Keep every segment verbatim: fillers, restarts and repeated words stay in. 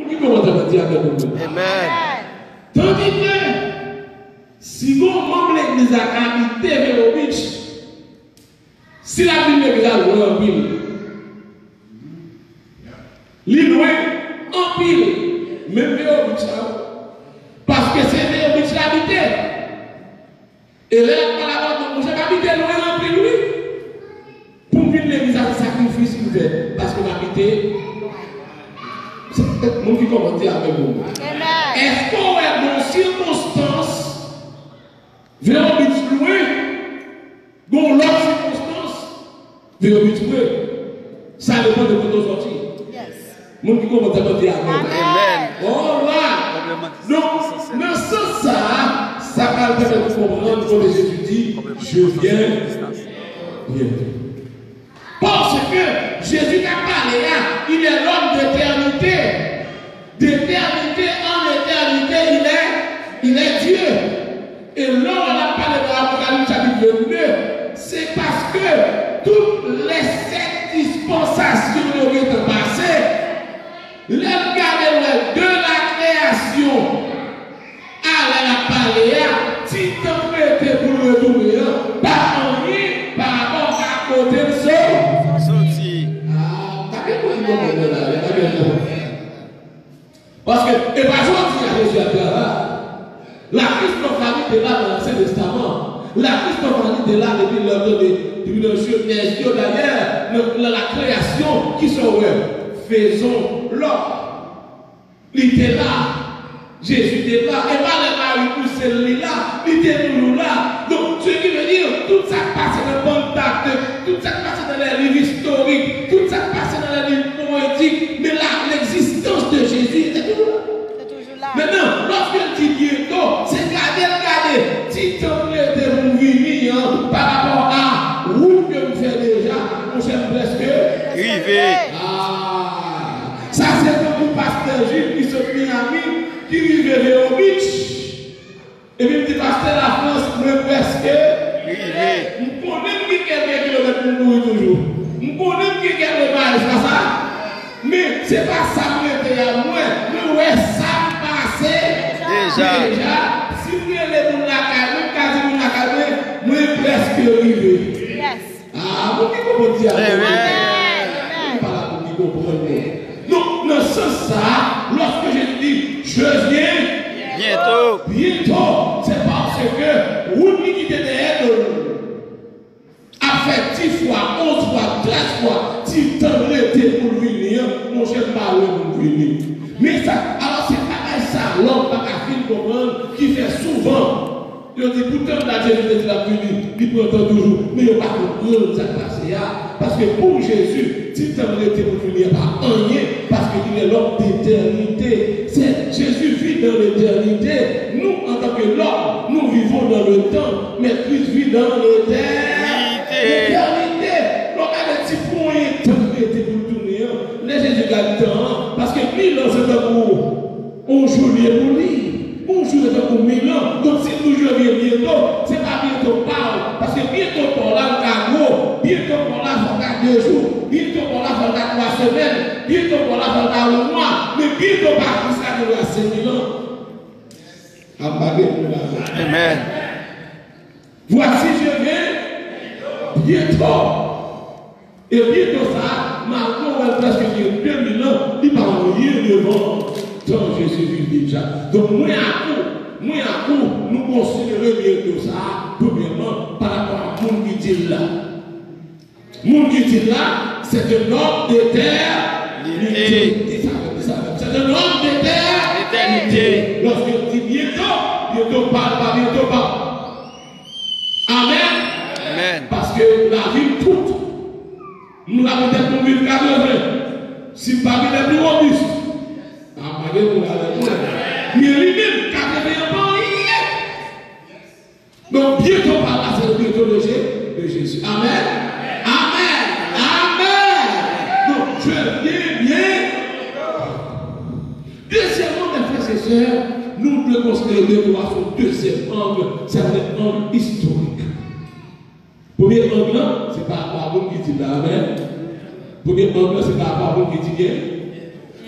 Ki kòmantè mwen di avèk ou menm? Amen. Tandike, si gon manm legliz la k abite Vero Beach, si l ap vin legliz la, l lwen anpil. Li lwen anpil. Menm Vero Beach la. Paske se Vero Beach l abite. E lè l ap pale avè w, monchè, m abite lwen anpil, wi. Pou m vin legliz la, se sakrifis m fè. Paske m abite. Moun ki kòmante avè m. Amen. Èske w wè gon sikonstans, Vero Beach lwen, gon lòt sikonstans, Vero Beach pre. Sa depann de kote w sòti. Yes. Moun ki konprann sa, di amen. Amen. Alright. Donk, nan sans sa a, sa pral pèmèt nou konprann kote Jezi di, je viens bientôt. Parce que Jésus k ap pale a, il est l'homme d'éternité. D'éternité en éternité, il est, il est Dieu. E lè w ap pale nan Apokalips chapit vennde, se paske tout lè sèt dispansasyon yo gentan pase. Lè n gade lè de la kreyasyon a, lè l ap pale a, ti tan k rete pou l retounen an, pa anyen pa rapò a kote l so-, soti. Ah, pa gen moun ki konprann la, pa gen moun. Paske, e pa jodi a Jezi ap travay. La Christophanie te la nan Ansyen Testaman. La Christophanie te la depi lè de, depi nan Jenèz yo. Dayè, nan, nan la kreyasyon, kisa w wè? Faisons l'homme. Li te la. Jezi te la. E pa lè Mari pouse l, li la. Li te toujou la. Donk, ce qui veut dire, tout sa k pase nan Pantakte, tout sa k pase nan lè liv istorik, tout sa k pase nan lè liv powetik, men la, l'existence de Jésus était toujours là. Se toujou la. Mentnan, lòske l di byento, se gade l gade ti tan k rete pou m vini an, pa rapò a wout ke m fè deja, monchè, m prèske rive. Ah, sa se tankou pastè Jules ki sot Miami, ki rive Vero Beach. Epi m di, pastè, Lafrans, mwen prèske rive. M konnen m gen kèlke kilomèt pou m kouri toujou. M konnen m gen kèlke mayèl, se pa sa? Men, se pa sa m rete a, mwen, mwen wè sa m pase deja. Deja. Si m rele moun lakay mwen, m ka di moun lakay mwen, mwen prèske rive. Yes. Ah, moun ki konprann di amen. Amen. Amen. Pa la moun ki konprann mwen. Donk, nan sans sa a, lòske Jezi di, je viens bientôt, bientôt, se paske wout li ki te dèyè do l ap fè dis fwa, onz fwa, trèz fwa ti tan l rete pou l vini an, monchè, m pa wè pou l vini. Men sa, alò, se bagay sa lòm pa ka fin konprann ki fè souvan yo di, poutan dat Jezi te di l ap vini, li pran tan toujou. Men yo pa konprann sa k pase a. Paske pou Jezi, ti tan l rete pou l vini an pa anyen, paske il est l'homme d'éternité. C'est, Jésus vit dans l'éternité. Nous, en tant que l'homme, nous vivons dans le temps, mais Christ vit dans l'éternité. Lè w gade ti ponyen tan k rete pou l tounen an, lè Jezi gade tan an, paske mil an se tankou yon jou l ye pou li. Yon jou se tankou mil an. Donk, si nou je viens bientôt, se pa byento pa w. Paske byento pa w la, l ka gwo. Byento pa w la, fò l ta de jou. Byento pa w la, fò l ta twa semèn. Byento pa w la, fò l ta yon mwa. Men byento pa Kris la, se mil an. Amen. Voici, je viens bientôt. E byento sa a, malgre w wè l prèske gen de mil an, li pa anyen devan tan Jezi viv deja. Donk, mwen ak ou, mwen ak ou, nou konsidere byento sa a, premyèman, pa rapò a moun ki di l la. Moun ki di l la, c'est un homme d'éternité. Di sa, di sa. C'est un homme d'éternité. Lòske l di byento, byento pa l, pa byento pa w. Amen. Amen. Paske lavi m kout. M la petèt pou m viv katreven. Si m pa vin pi wobis. A, pa gen moun avèk mwen. Men li menm, katreven an pa anyen. Donk, byento pa l la, se le byento de Je-, de Jezi. Amen. Amen. Amen. Donk, je viens bientôt. Dezyèmman, mes frères et sœurs, nou dwe konsidere byento a sou dezyèm ang, sa vle ang istorik. Premye ang lan, se pa rapò a moun ki di l la, amen. Premye ang lan, se pa rapò a moun ki di gen.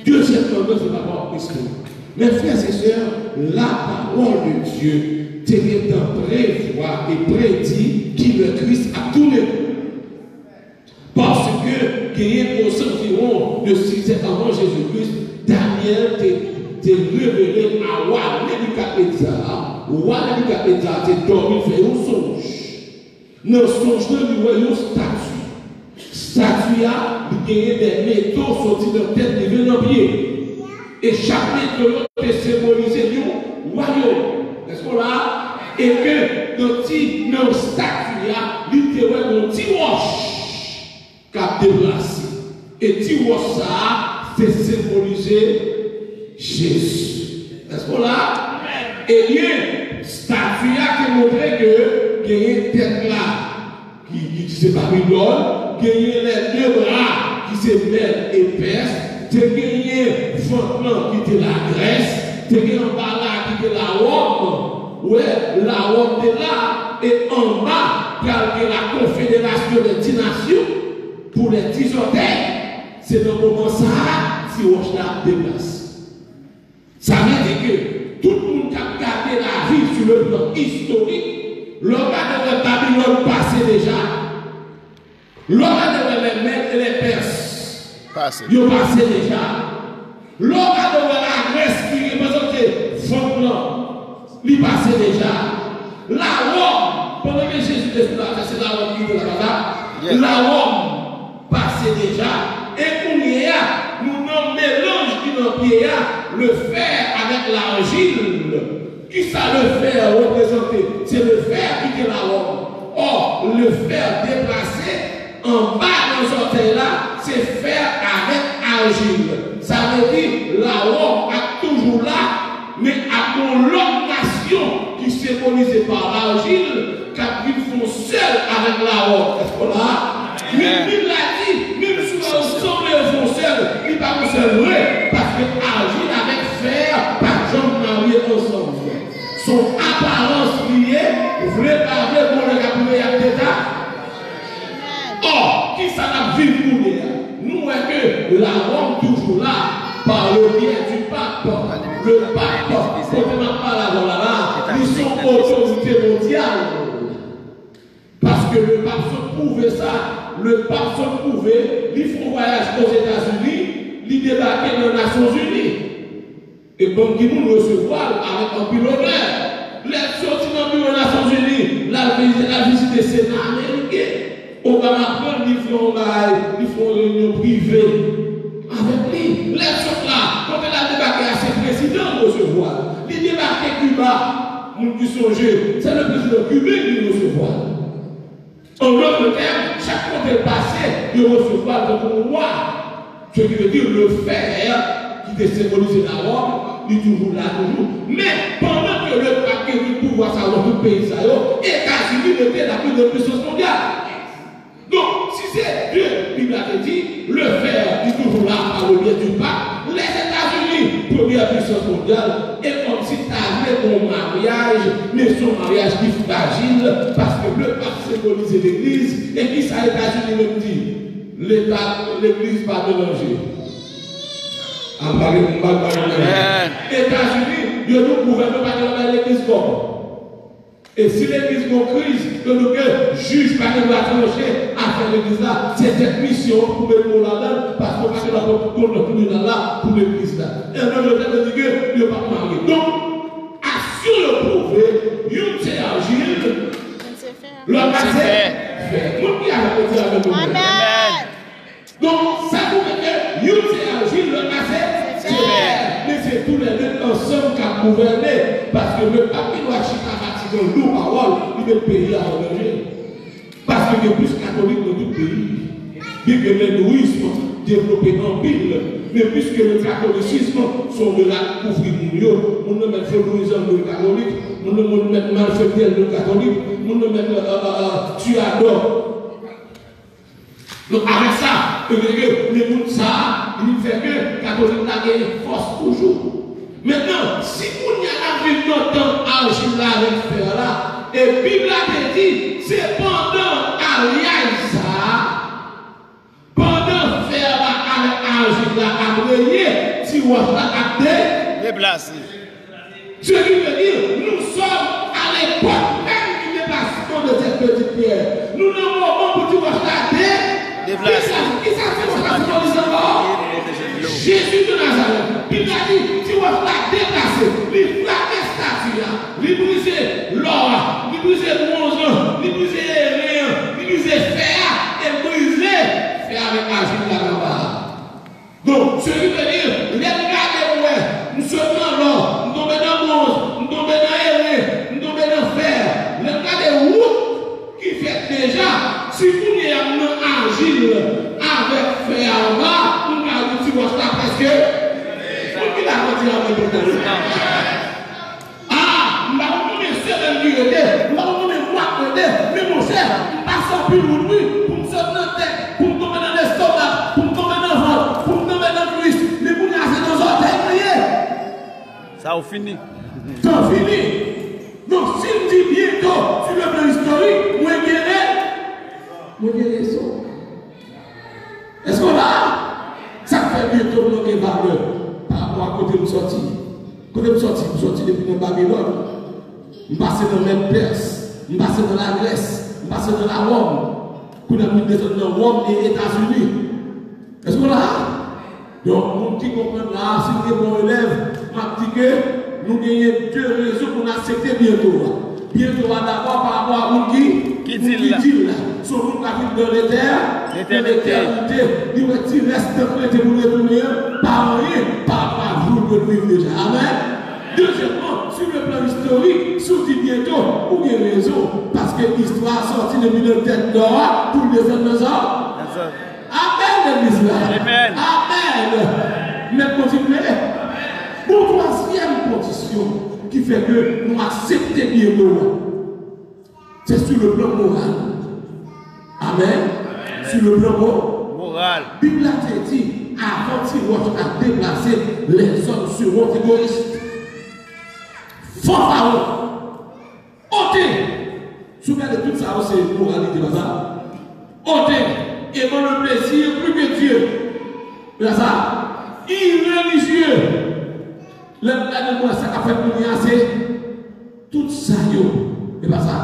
Dezyèm mandman, se pa pa Kris li. Mes frères et sœurs, la parole de Dieu te gentan prevwa e predi ki lè Kris ap tounen. Paske genyen ozanviwon de sizè anvan Jezi Kris, Danyèl te, te revele a wa Nebikadneza a. Wa Nebikadneza a te dòmi, l fè yon sonj. Nan sonj lan, li wè yon estati. Estati a, li genyen de meto soti nan tèt rive nan pye. E chak meto yo te senbolize yon wayòm. Èske w la? E ke nan ti, nan estati a, li te wè yon ti wòch k ap deplase. E ti wòch sa a, se senbolize Jezi. Èske w la? Ebyen, estati a te montre ke genyen tèt la ki, ki se Babilòn, genyen lè de bra ki se Mèd e Pès, te genyen vant lan ki te Lagrès, te gen anba la ki te Lawòm. Ou wè, Lawòm te la, e anba pral gen la konfederasyon dè ti nasyon pou lè ti zòtèy. Se nan moman sa a, ti wòch la ap deplase. Sa vle di ke tout moun k ap gade lavi sou le plan istorik, lè w gade wè Babilòn pase deja, lè w gade wè lè Mèd e lè Pès, pase, yo pase deja, lè w gade wè Lagrès ki reprezante vant lan, li pase deja. Lawòm, pandan ke Jezi te sou latè, se Lawòm ki te la, pa ta? Yes. Lawòm pase deja. E kounye a, nou nan melanj ki nan pye a, le fè avèk lajil. Kisa le fè reprezante? Se le fè ki te Lawòm. Ò, le fè deplase anba nan zòtèy la, se fè avèk ajil. Sa vle di, Lawòm ap toujou la, men ap gon lòt nasyon ki senbolize pa lajil, k ap vin fon sèl avèk Lawòm. Èske w la? Men Bib la di, menm si yo sanble yo fon sèl, li pa yon sèl vre, paske ajil avèk fè pa janm marye ansanm. Se yon aparans li ye, vle pa vle, gon lè k ap rive y ap deta. Ò, kisa n ap viv kounye a? Nou wè ke Lawòm toujou la, par le biais du pape. Le pape, kote m ap pale avè w la la, li se yon otorite mondyal. Paske le pape sot pwouve sa, le pape sot pwouve, li fè yon vwayaj Ozetazini, li debake nan Nasyonzini. E Ban Ki-moon resevwa l avèk anpil onè. Lè l soti nan biwo Nasyonzini, l al vizite, l al vizite Sena ameriken. Obama pran l, li fè yon bagay, li fè yon reyinyon prive avèk li. Lè l sot la, kote l al debake a, se prezidan l resevwa l. Li debake Kiba, moun ki sonje, se le prezidan kiben ki resevwa l. An dòt tè, chak kote l pase, yo resevwa l tankou yon wa. Ce qui veut dire le fer ki te senbolize Lawòm, li toujou la toujou. Men, pandan ke le pape gen tout pouvwa sa yo nan tout peyi sa yo, Etazini rete la pli gran pisans mondyal. Donk, si se de Bib la te di, le fer ki toujou la par le biais du pape, Lèzetazini, premyè pisans mondyal, e kòmsi ta vle gon maryaj, men se yon maryaj ki frajil, paske le pape senbolize legliz, e kisa Etazini menm di? Leta, legliz pa melanje. Al pale, m pa pale. Amèn. Etazini, yo di w gouvènman pa gen dwa bay legliz kòb. E si legliz gon kriz, yo di w ke jij pa gen dwa tranche afè legliz la, se tèt misyon an pou met mo ladan l, paske w pa gen dwa pran kont nan tribinal la pou legliz la. E an Angletè, yo di ke yo p ap marye. Donk, aksyon yo pwouve, youn se ajil, lòt la se fè. Moun ki avè mwen di amèn pou mwen. Amèn. Donk, sa pwouve ke youn se ajil, lòt la se fè. Men se toulède ansanm k ap gouvène, paske le pape gen dwa chita Vatikan, lou pawòl, li met peyi a an danje. Paske gen plis katolik nan tout peyi. Byenke lendouis devlope anpil, men piske le katolisism se yon de la kouvri moun yo, moun nan mèt vodouyizan l dwe katolik, moun nan mèt malfektè l dwe katolik, moun nan mèt, euh, euh, euh, tiyadò. Donk, avèk sa, yo te di ke, men moun sa a, li vin fè ke katolik la genyen fòs toujou. Mentnan, si kounye a n ap viv nan tan ajil la avèk fè la, e Bib la te di, se pandan alyaj sa a, pandan fè la avèk ajil la ap renye, Deplase. Ce qui veut dire, nous sommes à l'époque même du déplacement de cette petite pierre. Nou nan moman pou ti wòch la de... Deplase. Kisa, kisa ti wòch la senbolize ankò? Jezi de Nazarèt. Bib la di, ti wòch la deplase. Li frape estati a. Li brize lò a. Li brize bwonz lan. Li brize eren an. Li brize fè a. E l brize fè avèk ajil la anba a. Donk, se ki vle di, lè m gade, m wè, m sot nan lò, m tonbe nan bwonz, m tonbe nan eren, m tonbe nan fè. Lè m gade wout ki fèt deja, si kounye a m nan ajil avèk fè a anba, m ka di ti wòch la prèske. Moun ki dakò di amèn pou mwen. Ah, m pa konn konbyen semèn ki rete, m pa konn konbyen mwa k rete, men monchè, m pase anpil wout wi, pou m sot nan tèt, pou m tonbe nan lestomak, pou m tonbe nan vant, pou m tonbe nan kwis, men kounye a se nan zòtèy mwen ye. Sa ou fini. Sa ou fini. Donk, si m di byento, sou le plan istorik, mwen gen re-, mwen gen rezon. Èske w la? Sa k fè byento m nan gen valè pa rapò a kote m sòti. Kote m sòti? M sòti depi nan Babilòn. M pase nan Mèd Pès. M pase nan Lagrès. M pase nan Lawòm. Kounye a m desann nan Wòm e Etazini. Èske w la? Donk, moun ki konprann la, si m te bon elèv, m ap di ke nou genyen de rezon pou n aksepte byento a. Byento a dabò pa rapò a moun ki, ki di l la. Ki moun ki di l la. Se yon moun k ap viv nan letè, nan letènite. Li wè ti rès tan k rete pou l retounen an pa anyen pa rapò a jou ke l viv deja. Amèn. Dezyèmman, sou le plan istorik, si w di byento, ou gen rezon, paske istwa a sòti depi nan tèt nò a pou l desann nan zòt. Amèn, legliz la. Amèn. Amèn. Mèt kontinye. Bon, twazyèm kondisyon ki fè ke nou aksepte byento a, se sou le plan moral. Amèn. Sou le plan mo-, moral. Bib la te di, avan ti wòch la deplase, les hommes seront égoïstes. Fanfaron. Oten. Si w gade tout sa yo, se moralite, pa sa? Oten. Aimant le plaisir plus que Dieu. Pa sa? Irelijiye. Lè m gade mwen, sa k ap fèt kounye a, se tout sa yo. E pa sa?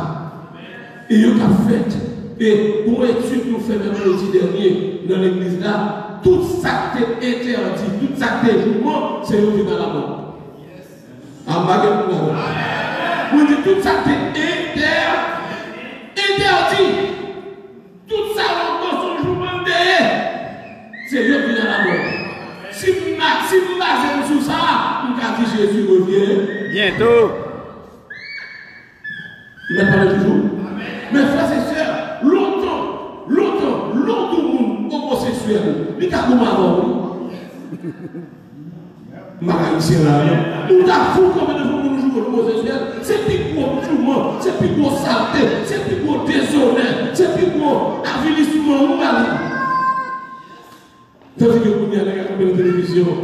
E yo k ap fèt. E yon etid nou fè mèkredi dènye nan legliz la, tout sa k te entèdi, tout sa k te jouman, se yo vin alamòd. Anba gen moun la. Mwen di tout sa k te entè-, entèdi. Tout sa yo ankò se yon jou mande. Se yo k vin alamòd. Si m, si m baze m sou sa, m ka di Jezi revyen byento. Mèt pale toujou. Men frè e sè, lontan, lontan, lontan moun omoseksyèl, li ka goumen avè w wi. M pa ka ayisyen la, non. Ou ta fou kanpe devan moun jou omoseksyèl, se pi gwo jouman, se pi gwo salte, se pi gwo dezonè, se pi gwo avilisman ou ba li. Tandike kounye a, nèg ap kanpe nan televizyon.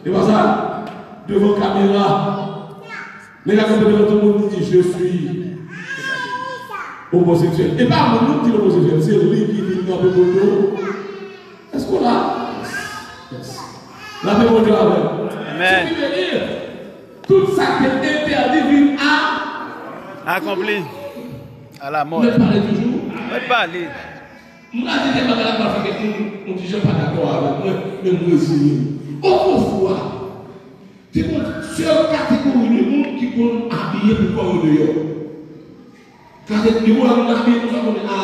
E pa sa, devan kamera. Nèg ap kanpe devan tout moun, li di, "Je suis homosexuel." E pa moun nan ki di l omoseksyèl, se li ki vin kanpe kote w. Èske w la? Lapè Bondye avè w. Amèn. Sa ki vle di, tout sa ki entèdi vin a... Akonpli. Alamòd. Mèt pale toujou. Mèt pale. M ka di de bagay la pral fè kèk moun, moun ti jan pa dakò avèk mwen, men m reziye m. Otrefwa, te gon sèl kategori de moun ki konn abiye pou kò yo deyò. Kate, depi w wè moun abiye konsa, konnen, a,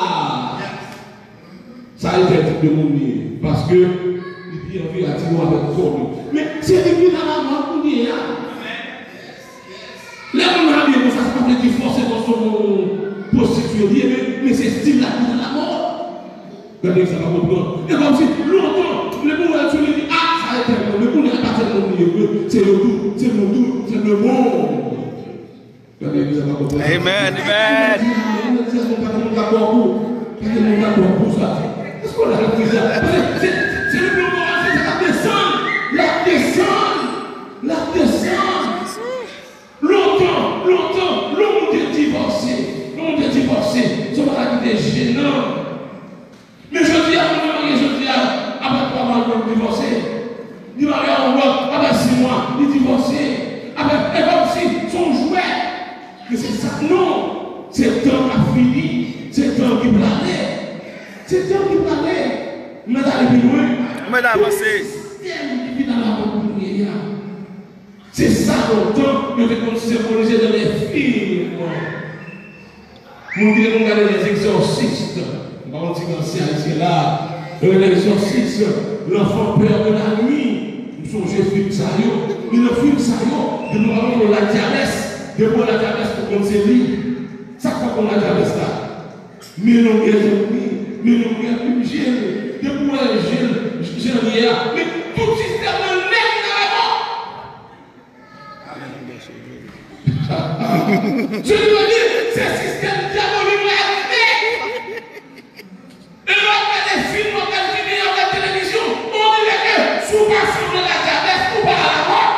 sa e tèl tip de moun li ye. Paske li pi anvi atire w avèk kò li. Men se li ki nan lamòd kounye a. Lè moun abiye konsa, sa pa vle di fòseman se yon pwostitye li ye, men, men se stil la ki nan lamòd. Gade sa pa konprann. E kòmsi lontan, lè moun wè l sou li di, a, sa e tèl moun, men kounye a pa tèl moun li ye vre, se yo tou, se nou tou, se le monde. Gade sa pa konprann. Amèn, amèn. Amèn, se sa, pa gen moun dakò pou, pa gen moun dakò pou sa. Èske w la legliz la? Paske se, se le plan moral, se sa k ap desann, l ap desann, l ap desann. Lontan, lontan, lè moun te divòse, lè moun te divòse, se yon bagay ki te jenan. Men jodi a, moun yo marye jodi a, apre twa mwa, yo divòse. Li marye a yon lòt, apre Fè n avanse. Sistèm ki vin alamòd kounye a. Se sa lontan yo te konn senbolize nan lè fim. Moun ki te konn gade Les Exorcistes, m pa konn si gen ansyen ayisyen la, yo rele Exorciste, L'Enfant perd de la nuit. M sonje fim sa yo. Men nan fim sa yo, depi w wè yon ladyabès, depi w wè ladyabès, ou konn se li. Sa k fè w konn ladyabès la? Men longè zanmi, men longè plim je l. Depi w wè je l, jan l ye a, men tout sistèm nan nèt nan remò. Jezi di, se sistèm dyabolik la nèt. E lè w ap gade fim, w ap gade videyo, w ap gade televizyon, on dirè ke si w pa sanble ladyabès, ou pa alamòd.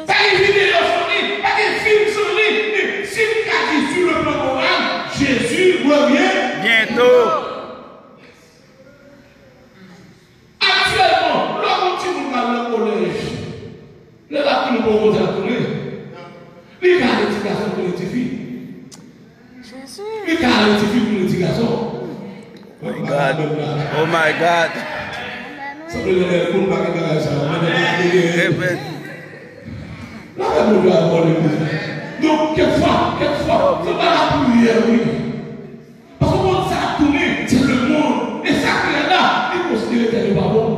Pa gen videyo san li, pa gen fim san li. Men si m ka di, sur le plan moral, Jésus revient bientôt. Aktyèlman, lè yon timoun pral nan kolèj, lè l ap tounen pou yon kote ap tounen, li ka ale ti gason tounen tifi. Li ka ale tifi tounen ti gason. Oh my God. Oh my God. Sanble nan lè moun pa gen bagay sa yo. Mwen, mwen, mwen, mwen, mwen. Lapè Bondye avè w legliz. Donk, kèk fwa, kèk fwa, se pa lapriyè, wi. Paske moun sa ap tounen, se lemonn. E sa ki rèd la, li konsidere tèt li pa bon.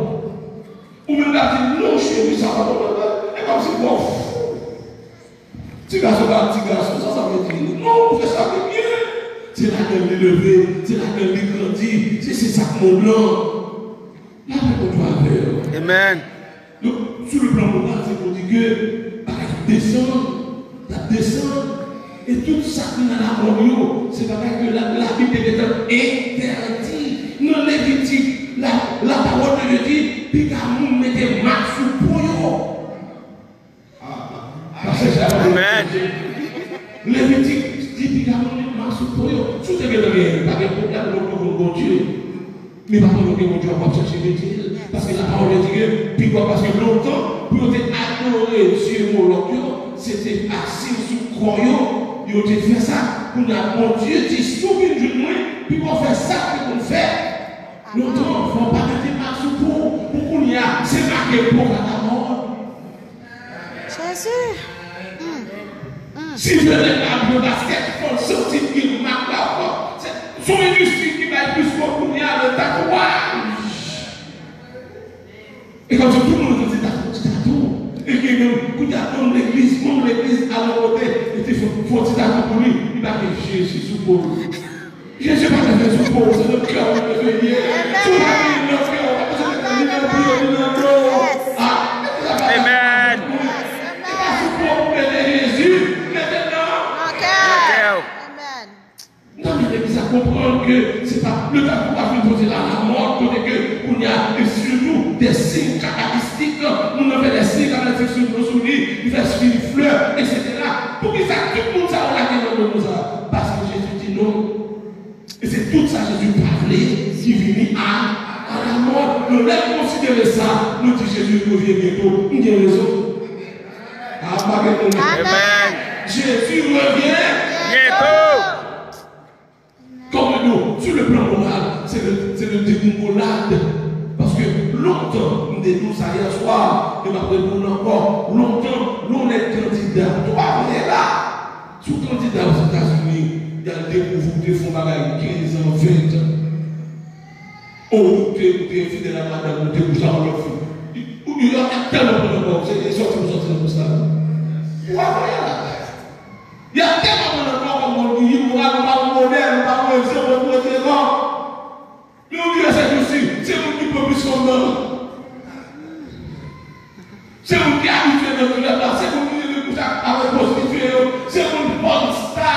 Ou menm ka di, non, cheri, sa pa bon, e kòmsi w fou. Ti gason pa ti gason, sa sa vle di? Non, ou fè sa ki byen. Se ladan l li leve, se ladan l li grandi, se, se sa k monn lan. Lapè Bondye avè w. Amen. Donk, sou le plan moral, se pou di ke bagay ap desann, l ap desann. E tout sa ki nan lamòd yo, se bagay ke la, Labib te gentan entèdi. Nan Levitik, la, la parole de Dieu di, piga moun mete mak sou po yo. Amen. Levitik di piga moun met mak sou po yo. Si w te gentan genyen, pa gen pwoblèm, lòt yo konn Bondye. Men pa pandan w gen Bondye w ap chèche retire l. Paske lapawòl di ke pi gwo, paske lontan, pou yo te adore dye Molòk yo, se te asiz sou kò yo, yo te fè sa. Kounye a, Bondye di, si w vin jwenn mwen, pi gwo fè sa w te konn fè. Lontan, fò w pa mete mak sou po w, pou kounye a, se make po k alamòd. Jezi. Si Fedel ap jwe baskèt, fò l santi l gen mak la ankò. Se, se yon endistri ki bay plis kòb kounye a, le tatouaj. E kòmsi tout moun te di tatou, ti tatou. E gen menm, kounye a, manm legliz, manm legliz al yon kote, li te fè, fè yon ti tatou pou li, li make Jezi sou po l. Jezi pa te fè sou po w, se nan kè w li te fè l ye. Si w pa te gen nan kè w, pa bezwen mete li nan pye w, ni nan do w. Ah, mete sa pa nan kè w. Amen. E pa sou po w pou mete Jezi, mete l nan kè w. Amen. Nan men legliz la konprann ke se pa le tatouaj vin poze la, la mòd kote ke kounye a, e sitou de siy kabalistik, moun nan fè de siy kabalistik sou, sou li, li fè siy flè, etsetera. Poukisa tout moun sa yo lage nan do nou sa? Paske Jezi di non. E se tout sa Jezi pa vle ki vini a, alamòd. Nou lè n konsidere sa, nou di Jezi revyen byento. M gen rezon? A, m pa gen moun. Amen. Jezi revyen byento. Kòm nou, sou le plan moral, se le, se le degongolad. Paske lontan, m te di w sa yè swa, e m ap reprann ankò, lontan, lè w nèk kandida, twa vre la. Si w kandida Ozetazini, y al dekouvri w te fè yon bagay kenz an, ven an. O, ou te, ou te fidèl a madanm ou, te kouche ak yon lòt fi. Ou, ou, y ap tèlman pran nan kò w, se, se sòti pou sòti nan pòs la. Ou pa konnen la. Y ap tèlman pran nan kò w kòm moun ki imoral, ou pa yon modèl, ou pa yon egzanp, ou pa yon egzanp. Men ou di se jousi, se moun ki pran plis fanm nan. Se moun ki abitye nan kilèb la, se moun ki rele kouche avèk pwostitye yo, se moun pòn sta.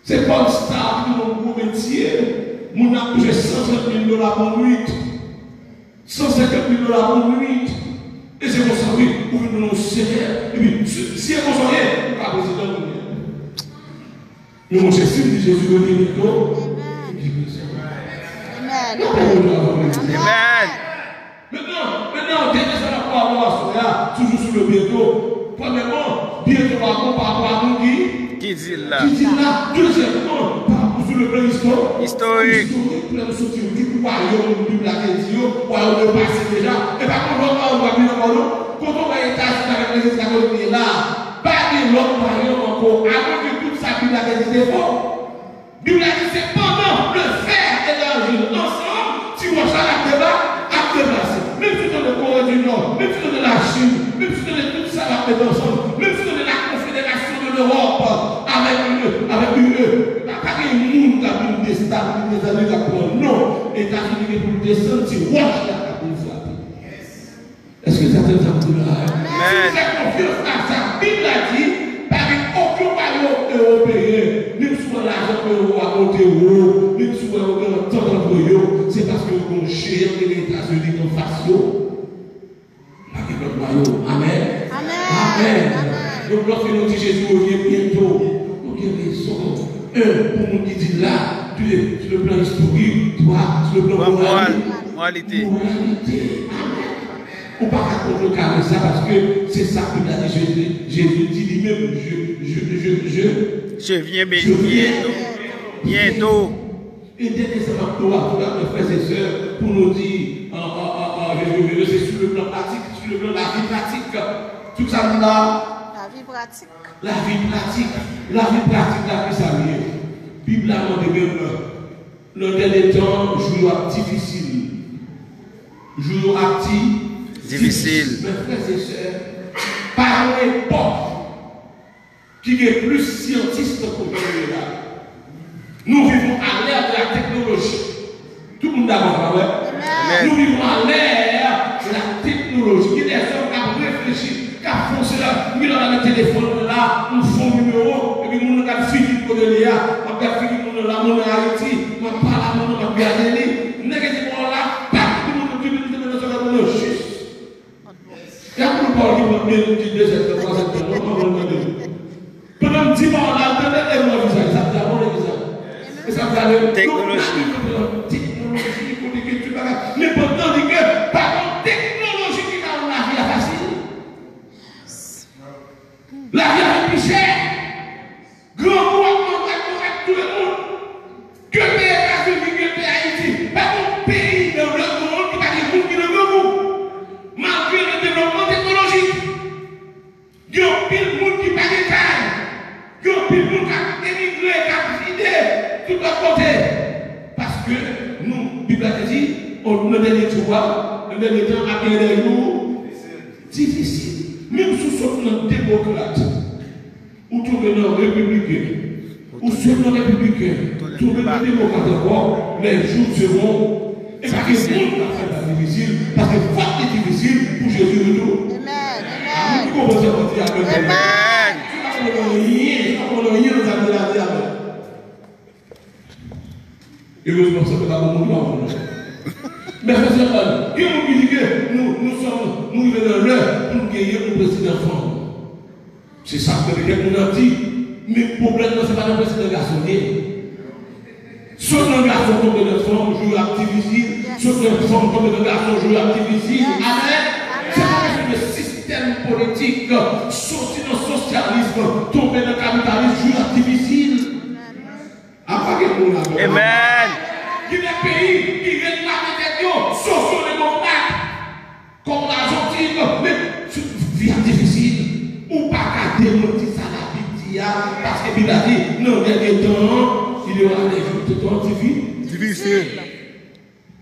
Se pòn sta ki gen yon gwo metye, moun ap touche san trant mil dola pa nwit. San senkant mil dola pa nwit. E se konsa, wi, ou vin nan yon sektè, epi si, si e konsa w ye, ou ka prezidan kounye a. Men monchè, si m di Jezi revyen byento, m di Jezi. Amen. Amen. Mentnan, mentnan, dènye sa n ap pale aswè a, toujou sou le byento. Premyèman, byento a bon pa rapò a moun ki, ki di l la. Ki di l la. Dezyèmman, pa rapò sou Istorik, lè nou soti yo, tout wayòm Bib la te di yo, wayòm yo pase deja. E pa konn lòt wayòm k ap vin ankò non. Kote w wè Etazini avèk Legliz Katolik li ye la a? Pa gen lòt wayòm ankò. Avan ke tout sa Bib la te di te fo. Bib la di se pandan le fer et l'argile ansanm, ti wòch la ap deba, ap deplase. Menm si w tande Kore di Nò, menm si w tande Lachin, menm si w tande tout sa y ap mete ansanm, menm si w tande la Confédération de l'Europe avèk U E, avèk U E, pa, pa gen moun k ap vin destabilize, k ap pran non. Etazini gen pou l desann, ti wòch la k ap vin frape. Èske sa tèt sa pou la? Si w fè konfyans a sa Bib la di, pa gen okenn wayòm ewopeyen, menm si w wè lajan ewo a monte wo, menm si w wè yo gen antant antre yo, se paske yo gen yon jeyan ki rele Etazini anfas yo. Pa gen lòt wayòm. Amèn. Amèn. Amèn. Donk, lòske nou di Jezi revyen byento, nou gen rezon. En, pou moun ki di la, de, sou le plan istorik, twa, sou le plan moral, moralite. Moralite. Amèn. Ou pa ka kontrekare sa paske se sa Bib la di Jezi, Jezi di li menm, je, je, je, je, je viens bientôt. E dènye sa m ap di w a, frè e sè, pou nou di, an, an, an, an, Jezi revyen, se sou le plan pratik, sou le plan lavi pratik. Tout sa m di la. Lavi pratik. Lavi pratik. Lavi pratik la, ki sa l ye? Bib la mande menm, nan dènye tan, jou yo ap difisil. Jou yo ap di, difisil. Men frè e sè, pa gen epòk ki gen plis syantis tankou jan nou ye la. Nous vivons à l'ère de la technologie. Tout moun dakò sa, pa vre? Amèn. Nous vivons à l'ère de la technologie. Gen dèzòm k ap reflechi, k ap fonse la. M gen lè m ap gade telefòn mwen la, m fè yon nimewo, epi moun nan gade figi m kote l ye a. M ap gade figi moun nan la, moun nan Ayiti. M ap pale a moun nan, m ap gade li. Nèg ki di bon la, pa tout moun ki vin nan sa moun nan jis. Y ap pran pawòl ki pran menm ti de sèt tan, twa sèt tan, non, non, non, tande. Pandan m di pawòl la, tande, e mwen vizaj, sa vle bon vizaj. E sa vle. Teknoloji. Teknoloji, kote ke ti bagay. Men pandan di ke pa gon teknoloji ki ka rann lavi a fasil. Lavi a vin pi chè. Grangou ap manje, grangou ap touye moun. Ke peyi Etazini, ke peyi Ayiti, pa gen yon peyi nan lemonn ki pa gen moun ki nan grangou. Malgre le devlopman teknolojik, gen anpil moun ki pa gen kay. Gen anpil moun k ap emigre, k ap vide tout lòt kote. Paske nou, Bib la te di, nan dènye jou a, nan dènye tan, ap gen de jou difisil. Menm si w sot nan demokrat, ou tonbe nan repibliken. Ou sot nan repibliken, tonbe nan demokrat ankò, les jours seront. E pa gen moun k ap fè sa difisil, paske fòk li difisil pou Jezi retounen. Amèn. Amèn. Ki konprann sa mwen di amèn? Amèn. Si w pa konprann anyen, si w pa konprann anyen nan zafè lavi a, amèn. Erezman, se pa bon moun nan. Men se sèl, gen moun ki di ke nou, nou sòm, nou rive nan lè pou nou genyen yon prezidan fanm. Se sa ke kèk moun ap di. Men pwoblèm nan, se pa nan prezidan gason li ye. Sot nan gason tonbe nan fanm, jou yo ap difisil. Sot nan fanm tonbe nan gason, jou yo ap difisil. Amèn. Se pa kesyon de sistèm politik. Soti nan sosyalis, tonbe nan kapitalis, jou yo ap difisil. A pa gen moun la. Amèn. Gen de peyi ki reklame tèt yo sosyodemokrat. Kòm Lazanti, men vi a difisil. Ou pa ka demanti sa Labib di a, paske Bib la di, nan dènye tan an, il y aura des jours, des temps difficiles. Difisil.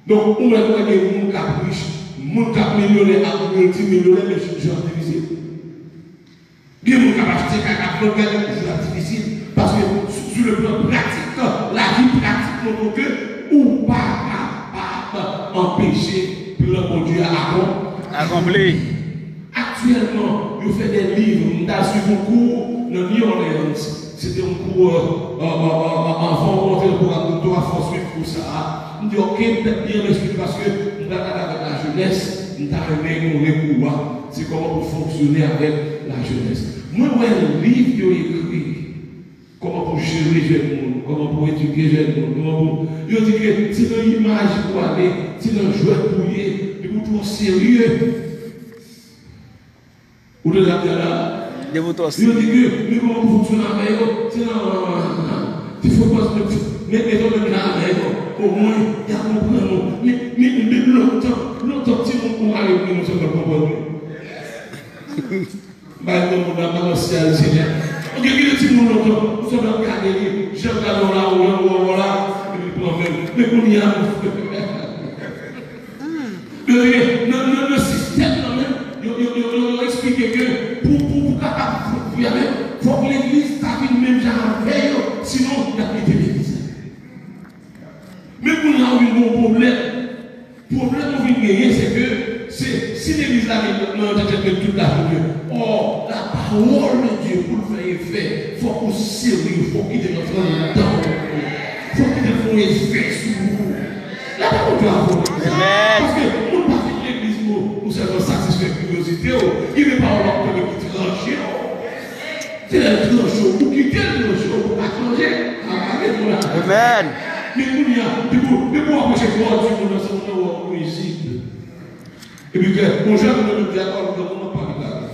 Donk, ou mèt wè gen moun k ap rich, moun k ap milyonè ak miltimilyonè, men jou yo ap difisil. Gen moun k ap achte kay, k ap vann kay, jou yo ap difisil. Paske, sou, sou le plan pratik, lavi pratik montre ke ou pa kapab anpeche plan Bondye a akonpli. Akonpli. Aktyèlman, yo fè de liv. M t al swiv yon kou nan New Orleans. Se te yon kou, euh, euh, euh, euh, euh, anvan ou rantre nan pwogram doktora, fò w swiv kou sa a. M di, "Ok, m fè byen, m eksplike paske m pral travay avèk lajenès, m ta renmen konnen kou a, se kòman pou fonksyone avèk lajenès." Mwen wè liv yo ekri, kòman pou jere jèn moun, kòman pou edike jèn moun, kòman pou, yo di ke se nan imaj pou ale, se nan jwèt pou ye, depi w twò serye. Ou tande sa m di a la? Depi w twò serye. Yo di ke, men kòman pou fonksyone avè yo, se nan, se frekans, Men, men, men, men, men, omwen, y a konprann nou. Men, men, men, lontan, lontan, timoun pou mare vini, nou sèlman konprann nou. Bay granmoun nan, balans sèl, Senyè. Ok, gen de timoun lontan, ou sot ap gade li, jan l gade w la, ou jan w wè w la, epi li pran men l. Men kounye a, men, men, nan, nan, nan sistèm nan menm, yo, yo, yo, yo, yo eksplike ke pou, pou, pou kapab fonksyone, fòk legliz ta vin menm jan avè yo, sinon, y ap kite legliz la. Men kounye a, ou vin gen yon pwoblèm. Pwoblèm ou vin genyen, se ke se, si legliz la gen nan yon tèt men tout la pou ke, ò, la parole de Dieu, pou l fè efè, fòk ou serye, fòk kite l antre anndan w. Fòk kite l fè yon efè sou ou. La pa konn fè afè w. Amen. Paske moun pa vin legliz pou, pou sèlman satisfè kiryozite w, gen de pawòl w ap tande ki tranche w. Se lè l tranche w, ou kite l tranche w, ou pa chanje. Alelouya. Amen. Men kounye a, depi w, depi w apreche kò di moun nan, se moun nan wè w nwizib. Epi ke, bon, jan nou menm di a kò nou, nou pa pale.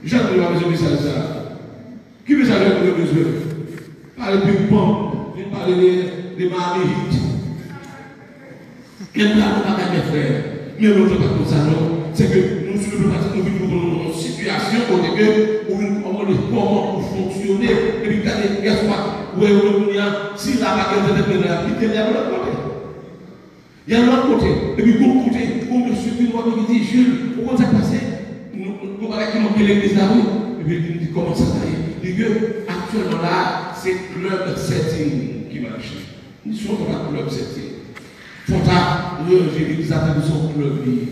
Jan nou pa bezwen mesaj sa. Ki mesaj nou bezwen? Pale ping pong, vin pale de, de mamit. Gen bagay nou pa ka fè, frè. Men lontan pa t konsa, non. Se ke nou, sou le plan pratik, nou vin konprann yon sitiyasyon kote ke ou vin kòmande kòman ou fonksyone. Epi gade, gade sa, wè yo menm kounye a, si la pa gen entèprèt, men la, kite l, y al lòt kote. Y al lòt kote. Epi gon kote, gon mesye vin wè li di, Jules, ou konn sa k pase? Nou, nou, gon bagay ki manke legliz la, wi. Epi li di, kòman sa ta ye? Li di ke aktyèlman la, se club setting ki mache. Misyon fò ta klèb sèten. Fò ta ranje legliz la tankou se yon klèb li ye.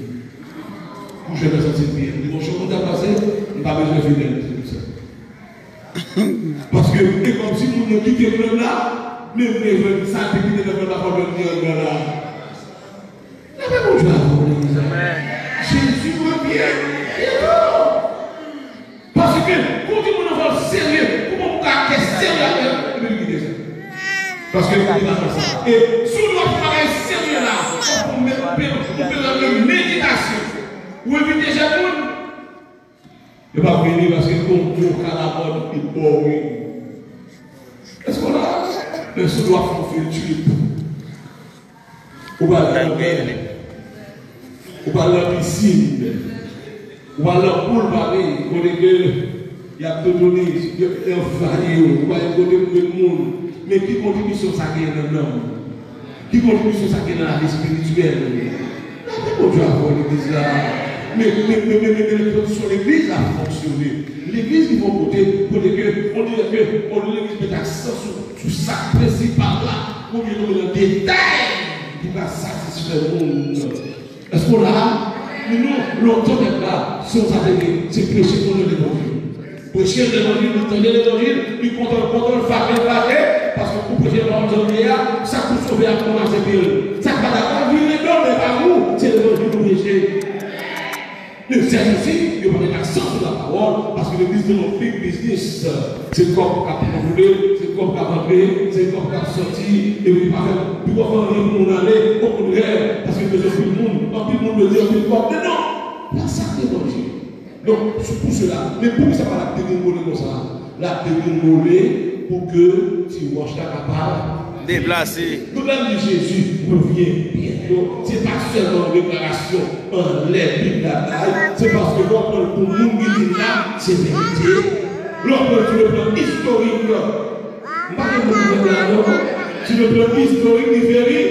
Pou jèn nan santi l byen. Li di, monchè, ou konn sa k pase? M pa bezwen fidèl, se pou sa. Paske e kòmsi moun yo kite klèb la, men vle jwenn sa l te kite nan klèb la, fò l jwenn li anndan la. Lapè Bondye avè w, legliz la. Jezi revyen byento. Paske, pou di moun nan fò l serye, pou moun ka kè serye avè l, epi li kite sa. Paske li pa fè sa. E si w dwe fè bagay serye la, fòk ou met, ou pe, ou pe nan yon meditasyon. Ou envite jèn moun, yo p ap vini paske konplo ka la mòd ki boring. Èske w la? Men si w dwe fè yon field trip. Ou pral nan mè. Ou pral nan pisin. Ou pral nan pool party, kote ke y ap toutounen, y ap anvayi w. Ou pral yon kote pou met moun. Men ki kontribisyon sa genyen nan nanm ou? Ki kontribisyon sa genyen nan lavi espirityèl ou? Lapè Bondye avè w, legliz la. Men, men, men, men, men, men, men, kondisyon legliz la fonksyone. Legliz ki fè yon kote, kote ke, on dirè ke, on legliz met aksan sou, sou sa k prensipal la, oubyen nou nan detay pou ka satisfè moun. Èske w la? Men non, lontan nèg la, se yon sa te ye, se preche kontre levanjil. Preche levanjil, li tande levanjil, li kontan, l kontan, l fache, l fache, paske pou preche levanjil jan l ye a, sa k pou sove a pran mache pye l. Sa k pa dakò, vire do l, men pa ou, se levanjil ou preche. Men sèten osi, yo pa met aksan sou lapawòl, paske legliz se yon big business. Se kòb k ap antre, se kòb k ap antre, se kòb k ap sòti, epi pa fè, pi w ap fè anyen pou moun ale, okontrè, paske bezwen anpil moun, anpil moun vle di anpil kòb. Men non, pa sa k levanjil. Donk, se pou sela, men poukisa pa l ap degringole konsa? L ap degringole pou ke ti wòch la kapab deplase. Donk, lè l di Jezi revyen byento, se pa sèlman yon deklarasyon anlè Bib la bay, se paske lè w pran l pou moun ki di l la, se verite. Lè w pran l sou le plan istorik, m pa gen moun ki la non, sou le plan istorik, li veri-,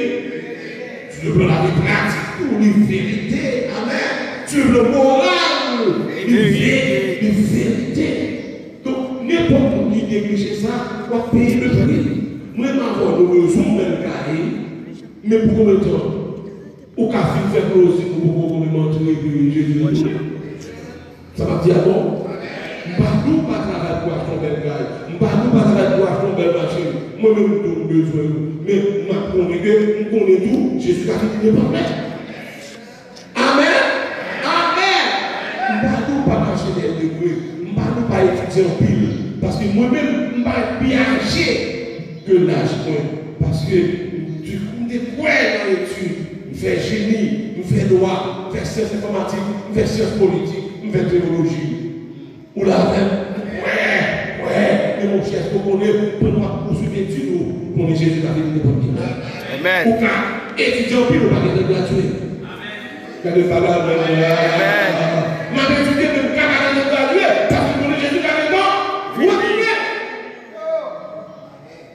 sou le plan lavi pratik tou, li verite. Amèn. Sou le plan moral, li ve-, li verite. Donk, nenpòt moun ki neglije sa, w ap peye le pri. Mwen, m avè w, nou bezwen yon bèl kay, men pou konbyen tan? Ou ka fin fè closing, ou poko menm antre, epi Jezi retounen. Sa pa di a bon? M pa di w pa travay pou achte yon bèl kay. M pa di w pa travay pou achte yon bèl machin. Mwen menm tou, m bezwen yo. Men, m ap konnen ke, m konnen tou, Jezi ka vini nenpòt lè. Amèn! Amèn! M pa di w pa mache dèyè degre. M pa di w pa etidye anpil. Paske mwen menm, m pa ret pi aje ke laj mwen. Paske m te, m te kwè nan etid. M fè jeni, m fè dwa, m fè syans enfòmatik, m fè syans politik, m fè teyoloji. Ou la avè m? Wè, wè. yon chèz, nou konnen, pandan w ap pouswiv etid ou, konnen Jezi ka vini nenpòt ki lè. Amèn. Ou ka etidye anpil, ou pa gentan gradye. Gade bagay mwen. Amèn. M ap etidye, men m ka pa gentan gradye, paske m konnen Jezi ka gentan retounen.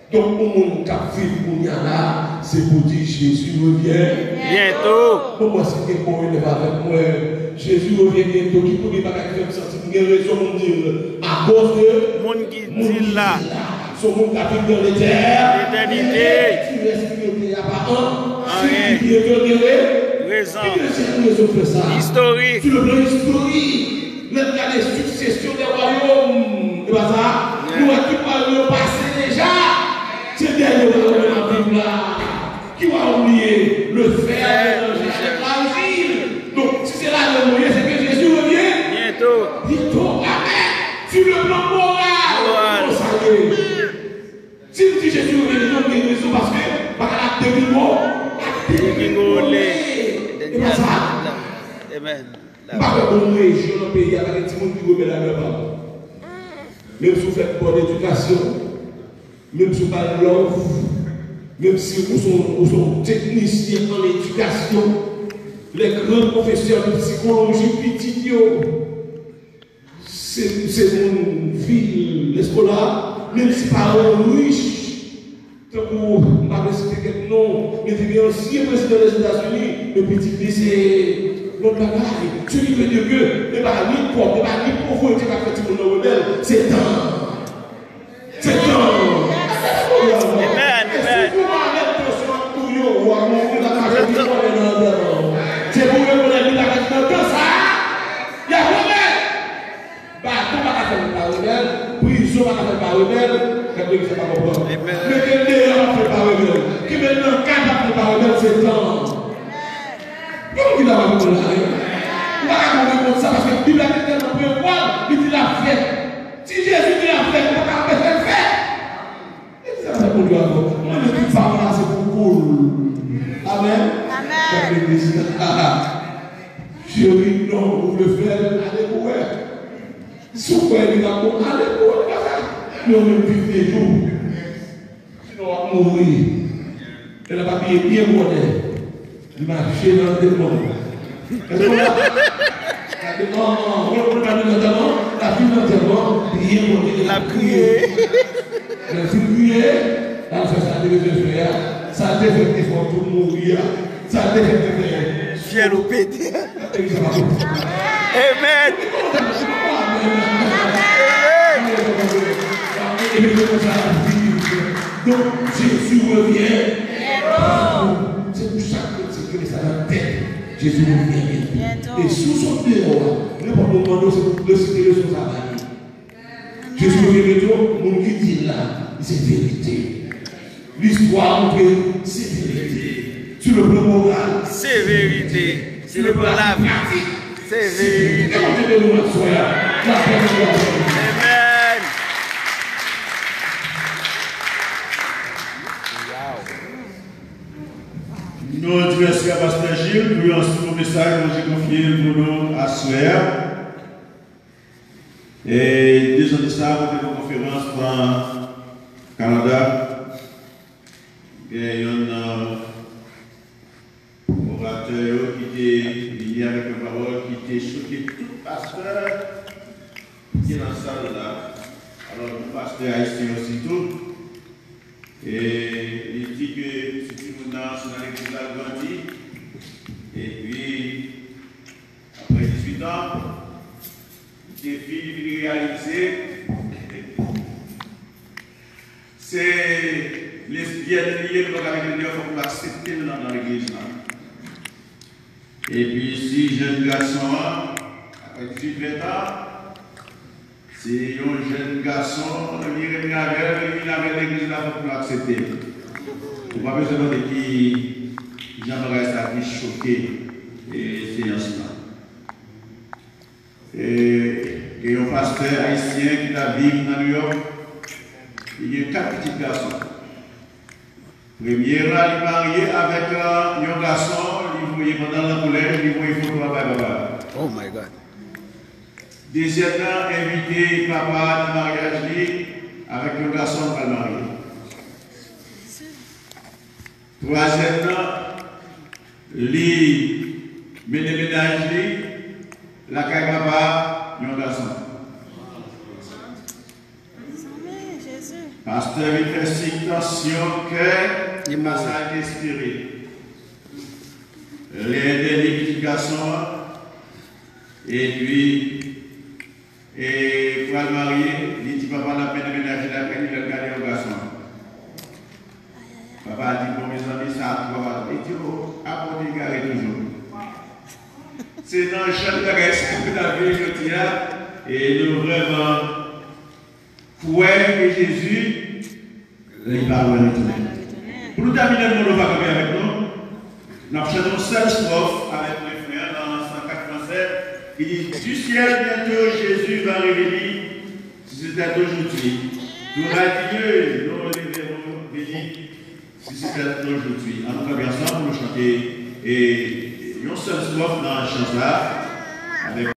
Donk, yon moun k ap viv kounye a la, se pou di Jezi revyen byento. Bon, mwen, si gen bon elèv avèk mwen, Jezi revyen byento. Ki premye bagay ki fè m santi m gen rezon pou m di l? Akoz de moun ki di l la. Se yon moun k ap viv nan letè-, letènite. Ti rès ki rete a pa an. Anyen. Si li byento gen re-, rezon. Ki dezyèm rezon fè sa? Istorik. Sou le plan istorik, lè n gade siksesyon de wayòm, e pa sa? Yeah. Nou wè tout wayòm yo pase deja. Se dènye wayòm nan Bib la. Ki wayòm li ye? Le fè, le jachèt, larijin. Donk, si se ladan nou ye, se ke Jezi revyen byento. Byento. Amèn. Sur le plan moral, moral, kòman sa ye? Si m di Jezi revyen byento, m gen rezon, paske bagay la ap degringole, ap degringole. E pa sa? Amèn. M pa wè bon rejyon nan peyi a, pa gen timoun ki rebèl a gran pa m. Menm si w fè bon edikasyon, menm si w bay love, menm si ou se yon, ou se yon teknisyen an edikasyon, les grands professeurs de psychologie pitit yo, se, se moun vil Eskola, menm si paran w rich, tankou, m pa vle site kèk non, men te gen ansyen prezidan Lèzetazini, men pitit li se lòt bagay. Se ki vle di ke, e pa ni pòv, e pa ni povrete k ap fè timoun nan rebèl, se tan. Se tan. Amèn, amèn. E si w gon malèt tansyon ap touye w, w ap mouri, w ap mache pi fò nan antèman w. Se pou w rekonèt li pa ret nan tan sa a. Y ap rebèl. Baton pa ka fè m pa rebèl, prizon pa ka fè m pa rebèl, gade legliz la pa konprann. Amèn. Mete l deyò pa fè l pa rebèl. Kenbe l nan kay pa fè l pa rebèl, se tan. Yon moun ki ta va konprann la, wi. Ou pa ka konprann konn sa, paske Bib la te tèlman prevwa l, li di l ap fèt. Si Jezi di l ap fèt, ou pa ka anpeche l fèt. E ki sa fè Bondye avè w? Mwen menm tout sa mwen la se pou koul. Amèn. Amèn. Gade legliz la. Cheri, non, ou vle fè l, ale pou wè. Si w kwè li t ap bon, ale pou wè, li pa fè. Men w menm viv de jou. Sinon w ap mouri. E l ap abiye byen bwòdè. Li mache nan antèman. Èske w la? Gade, an, an, ou konn pa vin nan antèman? L ap vin nan antèman, byen bwòdè, l ap kriye. Lè l fin kriye, l al fè sa l te bezwen fè a. Sa l te fè ki te fè w tou mouri a. Sa l te fè ki te fè. Fyèl ou pete. Amèn. Donk, Jezi revyen. Se pou sa ke se kle sa nan tèt. Jezi revyen byento. E si w sot deyò a, nenpòt moun mande w, se pou resite leson sa a ba li. Jezi revyen byento, moun ki di l la, se verite. Listwa montre se verite. Sou le plan moral, se verite. Sou le plan lavi, se verite. Ke Bondye beni w aswè a. Lapè Bondye avè w. Amèn. Nou di mèsi a Pastè Gilles pou yon bon mesaj Bondye konfye l pou nou aswè a. E de zan de sa, mwen te nan konferans nan Kanada. Gen yon, euh, oratè yo ki te vini avèk yon pawòl ki te choke tout pastè ki te nan sal la. Alò, nou pastè ayisyen yo sitou. E li di ke se timoun nan, se nan legliz la l grandi. Epi, apre dizuit an, li te vin, li vin reyalize se lesbyèn li ye, li pa ka mete l deyò, fòk nou aksepte l nan, nan legliz la. Epi si jèn gason an, apre dizuit, ven an, se yon jèn gason, li renmen avè l, li vin avè l legliz la, fòk nou aksepte l. Ou pa bezwen mande ki jan bagay sa te choke, e, seyans lan. E, gen yon pastè ayisyen ki t ap viv nan New York. Li gen kat pitit gason. Premye a, li marye avèk, euh, yon gason, li voye pandan l nan kolèj, li voye foto a bay papa l. Oh my God. Dezyèm nan envite papa a nan maryaj li. Avèk yon gason, l pral marye. Twazyèm nan, li mennen mennaj li lakay papa, yon gason. Pastè vin fè siy tansyon kè li pase al espere. Li entèdi pitit gason an, epi, e, pral marye, li di papa l ap mennen mennaj li lakay li, lè l gade yon gason. Papa a di, "Bon, mezanmi, sa a twò, papa." Li di, "O, apòt egare toujou." Se nan jan bagay sa yo ta viv jodi a, e nou vrèman kwè ke Jezi, li pa lwen retounen. Pou nou tèmine, nou va kanpe avèk nou. N ap chante yon sèl estròf avèk refren an nan san kat fransè. Li di, "Du ciel bientôt Jésus va revenir, si c'était aujourd'hui. Gloire à Dieu, nous le verrons venir, si c'était aujourd'hui." An nou kanpe ansanm pou nou chante, e, yon sèl estròf nan chan sa avèk